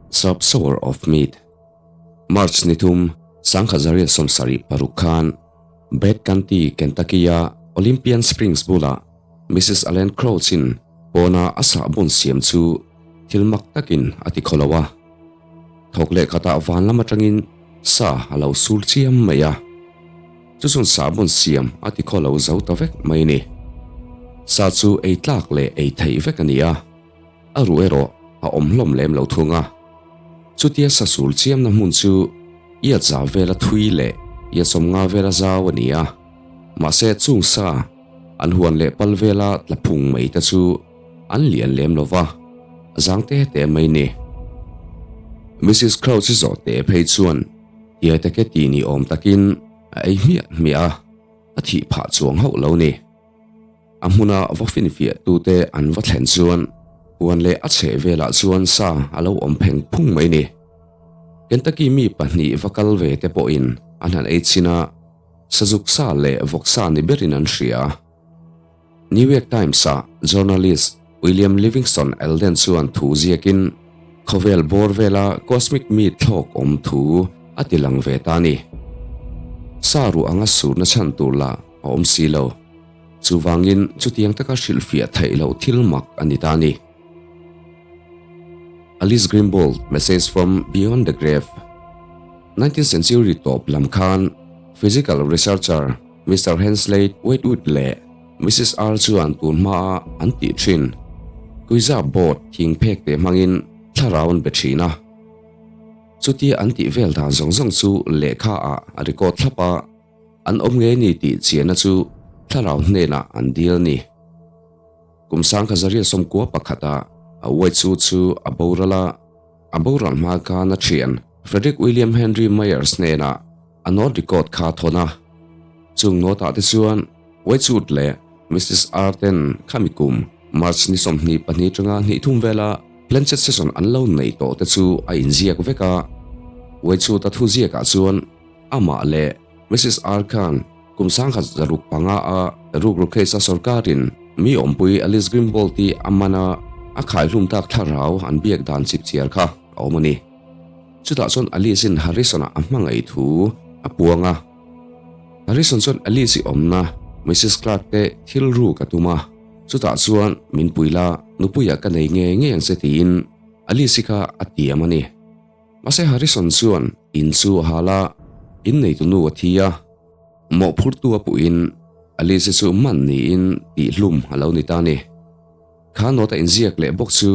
Sub Sour of Meat March ni thum, 1976 khan Bad County, Kentucky-a Olympian Springs bulah Mrs. Allen Crouch-in pawna a sahbawn siam chu thil mak takin a ti khaw lo a. Thawk leh khatah van lam atangin sa a lo sur chiam mai a. Chu chuan sahbawn siam a ti khaw lo zo ta vek mai a ni. Sa chu ei tlak leh ei theih vek a ni a. A ruh erawh a awm hlawm lem lo thung a. Chutia sasul chiamna hmun chu ia za vela thui leh ia sawmnga vela zau a ni a. Mahse chung sa an huan leh pal vela tla phung mai te chu an lian lem lo va, a zang te te mai ni. Mrs Crouch i zawh te phei chuan Tiai take ti ni awm takin a ei hmiah hmiah a, a thih phah chuang hauh lo ni. A hmuna va finfiah tute an va thlen chuan huan leh a chheh velah chuan sa a lo awm pheng phung mai ni. Kentucky mi pahnih va kal ve te pawhin an han ei chin a, sazuk sa leh vawk sa ni berin an hria. New York Times-a journalist William Livingston Alden chuan thu ziakin khawvel bawr vela cosmic meat thlawk awm thu a ti lang ve ta a ni. Sa ruh anga surna chhan tur lah a awm si lo. Chuvangin chutiang taka hrilhfiah theih loh thil mak a ni ta a ni. Alice Grimbold, Message from Beyond the Grave 19th century tawp lam khan physical researcher Mister Hensley Wedgwood leh Mrs R chuan tun hmaa an tih thin Kuiza board thing phek te hmangin thlarau an be thin a. Chutia an tih vel dan zawng zawng chu lehkha ah a record thlap a. An awm ngei ni tih chiahna chu thlarau hnenah an dil a ni. Kum sangkha zaria sawmkua pakhata a uai chu chu a boral a, a boral hma khan a thian Frederick William Henry Myers hnenah a note record kha a thawn a. Chung note ah te chuan Wedgwood leh Mrs R ten khami kum March ni 22 tanga hnih thum vela Planchet session an lo nei tawh te chu a inziak vek a. Wedgwood a thuziakah chuan Amah leh Mrs R khan kum sangkhat zaruk panga a rukru case a sorkarin mi awmpui Alice Grimbold hi a man a, a khaihlum tak thlarau an biak dan chip chiar kha a awm a ni. Chutah chuan Alice in Harrison-a a hmangaih thu a puang a. Harrison chuan Alice i awmna Mrs Clark te thil ruk a tum a, chutah chuan min pui la, nupuiah ka nei ngei ngei ang che tiin Alice-i kha a tiam a ni. Mahse Harrison chuan in chu a hal a, in neitu nu a thi a, mawhphurtu a puhin Alice chu man niin tihhlum a lo ni ta a ni. Kha note a inziak leh bawk chu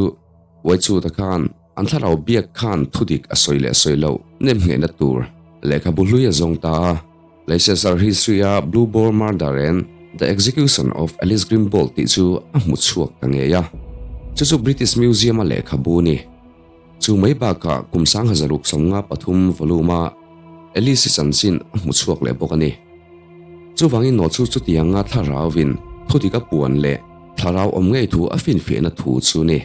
Waichuta khan an thlarau biak khan thudik a sawi leh sawi loh nem nghehna tur lehkhabu hlui a zawng ta a. Leicester History-a Blue Boar Murder and The Execution of Alice Grimbold tih chu a hmu chhuak ta ngei a, chu chu British Museum-a lehkhabu a ni. Chu mai bakah kum 1653 volume-a Alice-i chanchin a hmu chhuak leh bawk a ni. Chuvangin naw chu chutianga thlarauvin thudik a puan leh thlarau awm ngei thu a finfiahna thu chu ni.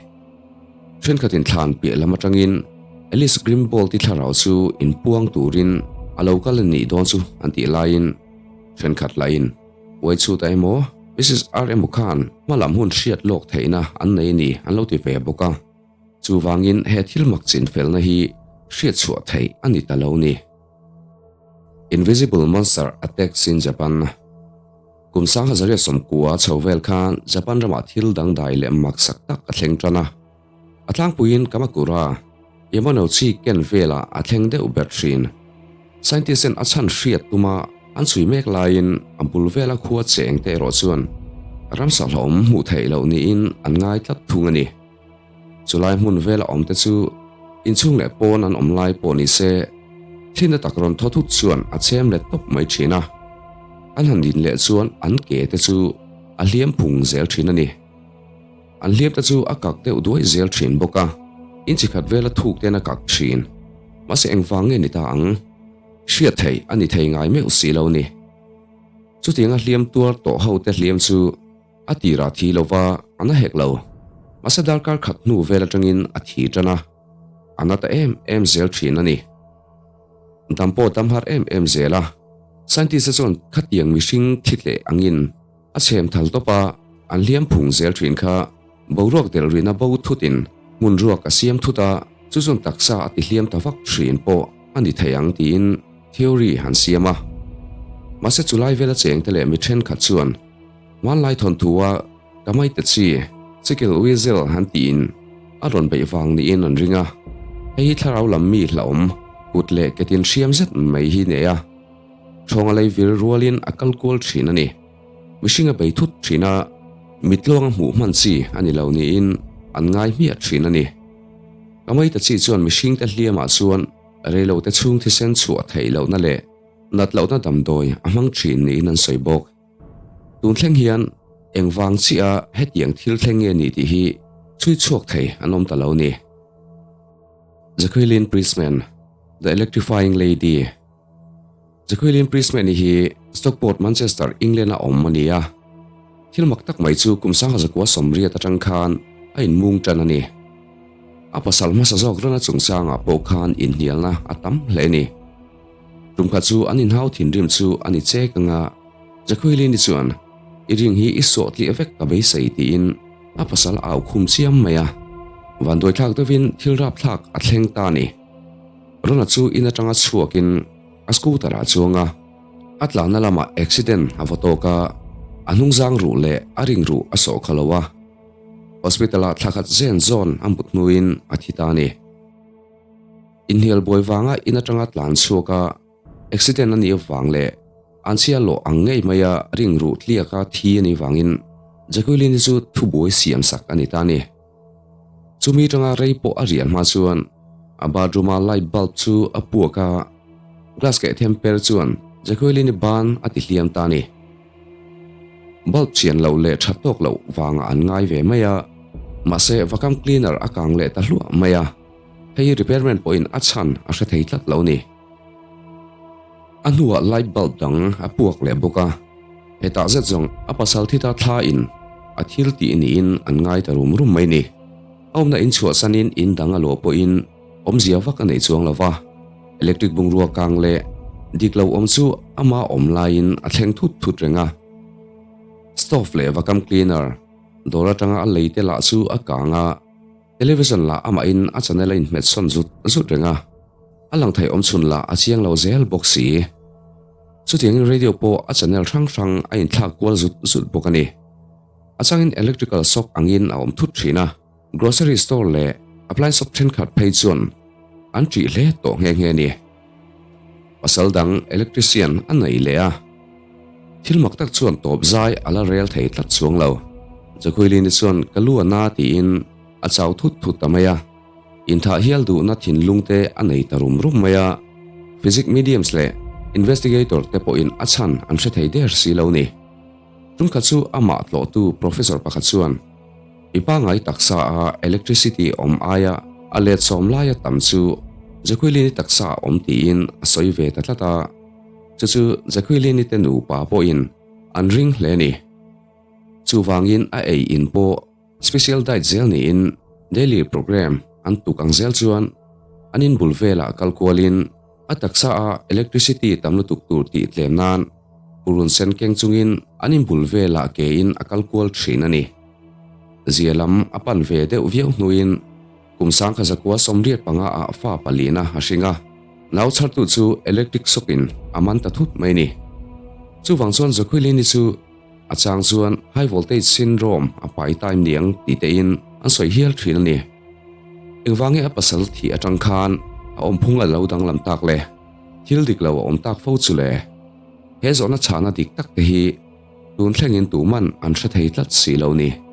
Thenkhatin thlan piah lam atangin Alice Grimbold-i thlarau chu inpuang turin a lo kal a nih dawn chu an tih laiin thenkhat lahin Uai chhuta emaw Mrs R emaw khan hmalam hun hriat lawk theihna an nei a ni an lo ti ve bawk a. Chuvangin he thil mak chinfelna hi hriat chhuah theih a ni ta lo ni. Invisible Monster Attacks in Japan Kum 1990 chho vel khan Japan ramah thil dangdai leh maksak tak a thleng tan a. A tlangpuiin Kamakura, Yamanouchi ken velah a thleng deuh ber thin. Scientist ten a chhan hriat tuma an chhui mek laiin a bul vela khua cheng te erawh chuan ramsa hlauhawm hmuh theih loh niin an ngai tlat thung a ni. Chulai hmun vela awm te chu inchhung leh pawn an awm lai pawh ni se, thlina tak rawn thaw thut chuan a chem let tawp mai thin a. An han din leh chuan an ke te chu a hliam phung zel thin a ni. An hliam te chu a kak deuh duai zel thin bawk a, in chi khat vela thuk ten a kak thin. Mahse engvang nge ni ta ang? Hriat theih a ni thei ngai meuh si lo ni. Chutianga hliam tuar tawh ho te hliam chu A tirah thi lova a na hek lo. Mahse darkar khat hnu vel atangin a thi tan a, a na ta em em zel thin a ni. Dam pawh dam har em em zel a. Scientist te chuan khatiang mihring thi tleh angin a chhem thal tawp a, an hliam phung zel thin kha boruak delh rihna bo thutin hmun ruak a siam thut a, chu chuan taksa a ti hliam ta vak thin pawh a ni thei ang tiin theory han siam a. Mahse chulai vela chengte leh mi thenkhat chuan hmanlai thawnthua Ka maite chi, Chikel Weasel han tiin a rawn beih vang niin an ring a, hei hi thlarau lam mi hlauhawm kut leh ke tin hriam zet mai hi nei a, ṭhawnga lei vir rualin a kal kual ṭhin a ni. Mihring a bei thut ṭhin a, mitluanga hmuh hman chi a ni lo niin an ngai hmiah ṭhin a ni. Ka maite chi chuan mihringte hliamah chuan reilote chhung thisen chhuah theih lohna leh nat lohna damdawi a hmang ṭhin niin an sawi bawk. Tun thleng hian engvang chiah a hetiang thil thleng nge ni tih hi chhui chhuak thei an awm ta lo ni. Jacqueline Priestman, The Electrifying Lady Jacqueline Priestman-i hi Stockport, Manchester, England-a awm a ni a. Thil mak tak mai chu kum 1980 atang khan a inmung tan a ni. A pasal hmasa zawk rana chungchangah pawh khan inhnialna a tam hle a ni. Tum khat chu an inhau thinrim chu a ni chek ang a, Jacqueline-i chuan, I ring hi i sawh tliah vek ka beisei tiin a pasal a au khum chiam mai a. Vanduaithlak deuhin thil rapthlak a thleng ta a ni. Rona chu in atanga chhuakin a scooter ah chuang a, a tlanna lamah accident a va tawk a, a hnungzang ruh leh a ring ruh a sawh kha lo a. Hospital ah thla khat zen zawn a mut hnuin a thi ta a ni. Inhnial buai vanga in atanga tlan chhuak a, accident a nih avang leh an chhia lawh ang ngei maia ring ruh tliaka thi a nih vangin Jacqueline-i chu thubuai siam sak a ni ta a ni. Chumi atanga rei pawh a riah hma chuan a bathroom-a light bulb chu a puak a, glass keh them per chuan Jacqueline-i ban a ti hliam ta a ni. Bulb chian loh leh tha tawk loh vangah an ngai ve mai a, mahse vacuum cleaner a kang leh ta hluah mai a. Hei hi repairman pawhin a chhan a hre thei tlat lo ni. A hnuah light bulb dang a puak leh bawk a, hetah zet zawng a pasal thi ta thla in a thil tih niin an ngai ta rum rum mai ni. A awmna in chhuahsanin in dang a luah pawhin awmzia vak a nei chuang lo va, electric bungrua kang leh dik lo awm chu ama awm laiin a thleng thut thut reng a. Stove leh vacuum cleaner dawr atanga a lei te lah chu a kang a. Television lah amahin a channel a inhmet sawn zut zut reng a, a lang thei awm chhun lah a chiang lo zel bawk si. Chutiangin radio pawh a channel hrang hrang a inthlak kual zut zut bawk a ni. A changin electrical shock angin a awm thut thin a, grocery store leh appliance shop thenkhat phei chuan an ṭih hle tawh nghe nghe a ni. Pasal dang electrician a nei leh a, thil mak tak chuan tawp zai a la rel thei tlat chuang lo. Jacqueline-i chuan ka lu a na tiin a chau thut thut ta mai a, inthah hial duhna thinlung te a nei ta rum rum mai a, physic mediums leh investigator te pawhin a chhan an hre thei der si lo ni. Tumkhat chu amah tlawhtu professor pakhat chuan I pangngai taksa a electricity awm aia a let sawm laia tam chu Jacqueline-i taksa a awm tiin a sawi ve ta tlat a, chu chu Jacqueline-i te nupa pawhin an ring hle a ni. Chuvangin a ei in pawh special diet zel niin daily program an tuk ang zel chuan an inbul velah kal kualin a taksa a electricity tam lutuk tur tih tlem nan purun sen keng chungin an inbul velah kein a kal kual thin a ni. Zia lam a pan ve deuh viau hnuin kum sangkha zakua 85 ah fa palina a hring a, nau chhartu chu electric shock in a man ta thut mai ni. Chuvang chuan Jacqueline-i chu a chang chuan high voltage syndrome a pai time niang tih tein an sawi hial thin a ni. Engvange a pasal thih atang khan a awmphung a lo danglam tak le? Thil dik lo a awm tak fo chu le? He zawhna chhahna dik tak te hi tun thlengin tuman an hre thei tlat si lo ni.